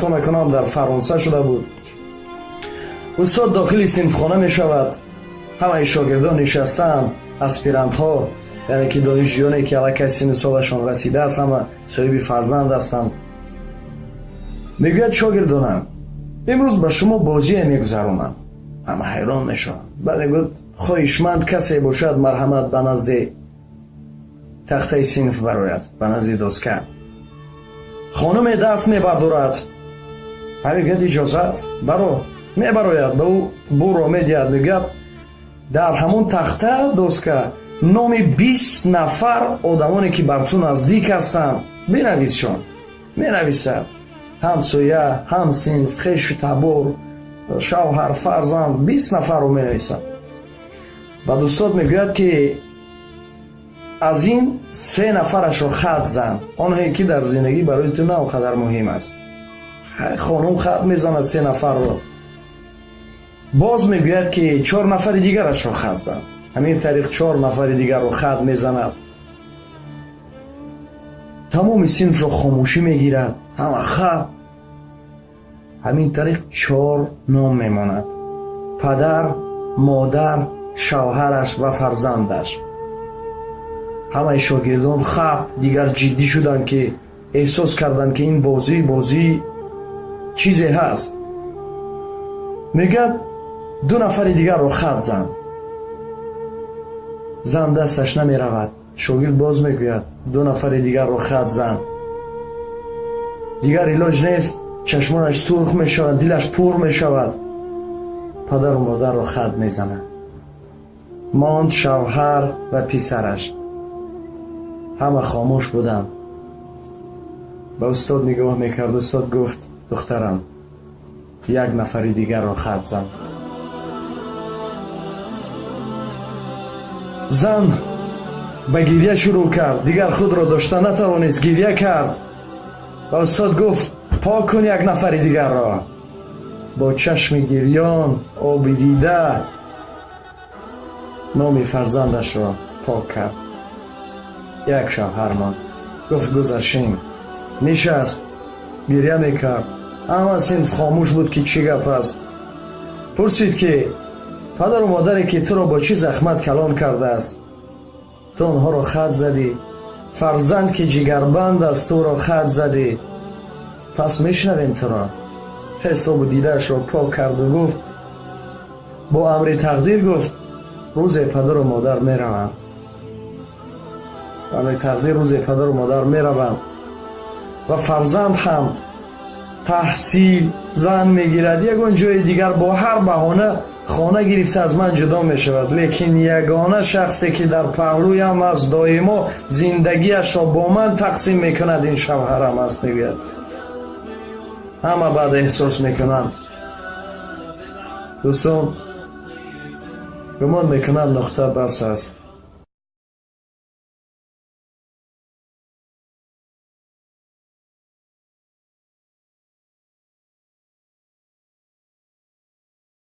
Накунам, дар Фаронса шуда буд. Устод дохили синфхона мешавад, ҳамаи шогирдон нишастаанд, аспирантҳо, яъне ки донишҷӯёне, ки аллакай синну солашон расидааст, ҳама соҳиби фарзанд ҳастанд. Мегӯяд: «Шогирдонам, имрӯз ба шумо бозие мегузаронам». Ҳама ҳайрон мешаванд. Баъд мегӯяд: «Хоҳишманд касе бошад, марҳамат, ба назди тахтаи синф барояд, ба назди доска». Хонуме даст мебардорад. Ҳа, мегӯяд: «Иҷозат, баро». Мебарояд, ба ӯ бурро медиҳад, мегӯяд: «Дар ҳамон тахта, доска, номи 20 нафар одамоне, ки бар ту наздик ҳастанд, бинависшон». Менависад: ҳамсоя, ҳамсинф, хешу табор, шавҳар, фарзанд, 20 нафарро менависад. Баъд устод мегӯяд, ки аз ин се нафарашро хат зан, онҳое ки дар зиндагӣ барои ту на он қадар муҳим аст. Хонум хат мезанад се нафарро. Боз мегӯяд, ки чор нафари дигарашро хат зан. Ҳамин тариқ чор нафари дигарро хат мезанад. Тамоми синфро хомӯшӣ мегирад, ҳама хат. Ҳамин тариқ чор ном мемонад: падар, модар, шавҳараш ва фарзандаш. Ҳамаи шогирдон хаб, дигар ҷиддӣ шуданд, ки эҳсос карданд, ки ин бозӣ бозӣ чизе ҳаст. Мегӯяд: «Ду нафари дигарро хат зан». Зан дасташ намеравад. Шогирд боз мегӯяд: «Ду нафари дигарро хат зан». Дигар илоҷ нест, чашмонаш сурх мешавад, дилаш пур мешавад, падару модарро хат мезанад. Монд шавҳар ва писараш. Ҳама хомӯш буданд, ба устод нигоҳ мекард. Устод гуфт: «Духтарам, як нафари дигарро хат зан». Зан ба гирья шурӯъ кард, дигар худро дошта натавонист, гирья кард ва устод гуфт: «Пок кун як нафари дигарро». Бо чашми гирён, оби дида номи фарзандашро пок кард. Як шавҳар монд. Гуфт: «Гузашин». Нишаст, гирья мекард. Ҳама синф хомӯш буд, ки чӣ гап аст. Пурсид, ки падару модаре, ки туро бо чӣ захмат калон кардааст, ту онҳоро хат задӣ, фарзанд, ки ҷигарбанд аст, туро хат задӣ, пас мешунавем туро. Хестобу дидаашро пок карду гуфт: «Бо амри тақдир, — гуфт, — рӯзе падару модар мераванд, амри тақдир, рӯзе падару модар мераванд ва фарзанд ҳам таҳсил, зан мегирад, ягон ҷои дигар, бо ҳар баҳона хона гирифта аз ман ҷудо мешавад. Лекин ягона шахсе, ки дар паҳлӯям аст, доимо зиндагиашро бо ман тақсим мекунад, ин шавҳарам аст», мегӯяд. Ҳама баъд эҳсос мекунанд. Дӯстон, гумон мекунам, нуқта бас аст.